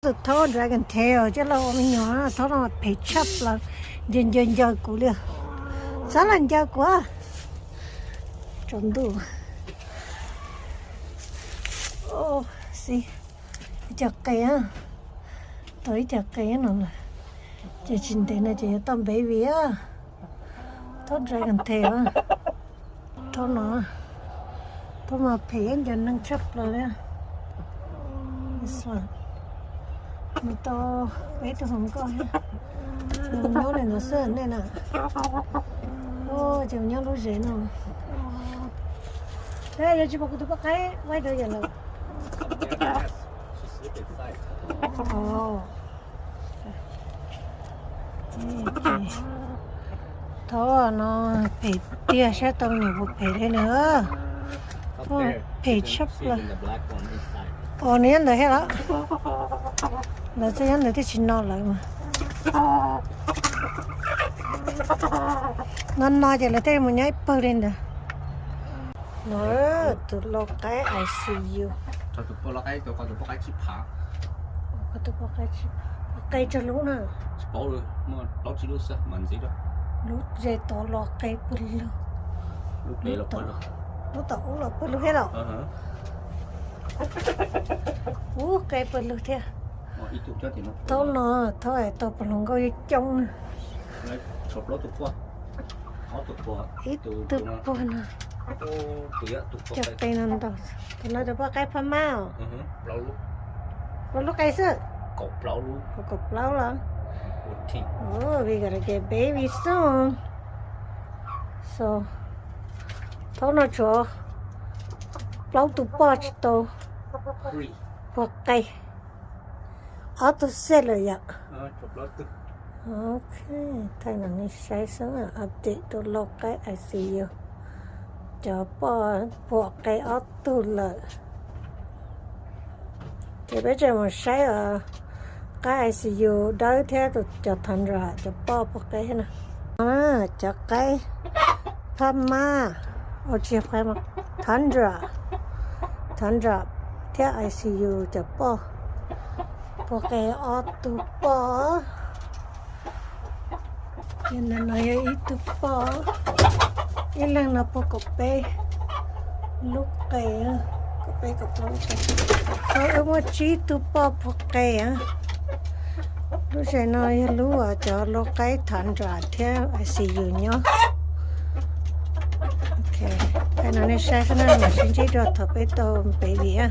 Thaub Dragon Tail coj los ua me nyuam, thaub no phem tshaj plaws, ncaws ncaws ncaws kuv li, xav los ncaws kuv. Tsaus ntuj. Xib, ib co qe, tau ib co qe no lawm, ces tsis ntev no ces yuav tau baby a. Thaub Dragon Tail, thaub no, thaub mas phem ncaws neeg tshaj plaws li. Nws tau peb tug hluas nkauj thiab. Nws nyob li ntawd xwb nej na. Ces nyob lub zes no. Yog tsis pom kuv tus poj qaib ua ntawd yam lawm. Thaub no phem tiag, saib tau nws puas phem li na. Phem tshaj plaws. Os, nws nyob ntawd thiab los? Lawv txawj nyob ntawd thiaj tsis no lawv mas. No no ces lawv thiaj mus nyob ib pawg li ntawd. No, tus lau qaib I C U. Tus poj qaib, tus poj qaib, tus poj qaib, qe tsawg lub na? Lub zes tod los qe pawg lug. Lub tom ub los pawg lug thiab los? Ub, qe pawg lug thiab. Thaub no, thaub es tau pawg hluas nkauj coob na. Ib tug pog no. Cov qe no ntau. Tus no tus poj qaib phab mab os. Plaub lub qe xwb. Kaum plaub los? We gotta get baby soon. So, thaub no tshuav plaub tug poj tsis tau puag qe. Ob tug xej lawm yom. Ok, thaij no nej saib xwb, update tus lau qaib I C U. Cov poj puag qe ob tug lawm. Ces peb tseem mus saib os, qaib I C U dawb thiab cov Tundra cov poj puag qe thiab na. Cov qaib phab mab, ua tsis qe, Tundra, Tundra thiab I C U cov poj puag qe ob tug poj. Ces ntawm no yog ib tug poj, ib leeg no puag kaum peb lub qe, kaum peb kaum plaub lub qe. Qhov wb muaj tsib tug poj puag qe. Lub zes no yog lub uas cov lau qaib Tundra thiab I C U nyob. Ok, thaij no nej saib xwb na, mam sib ntsib dua thaum peb tau baby a.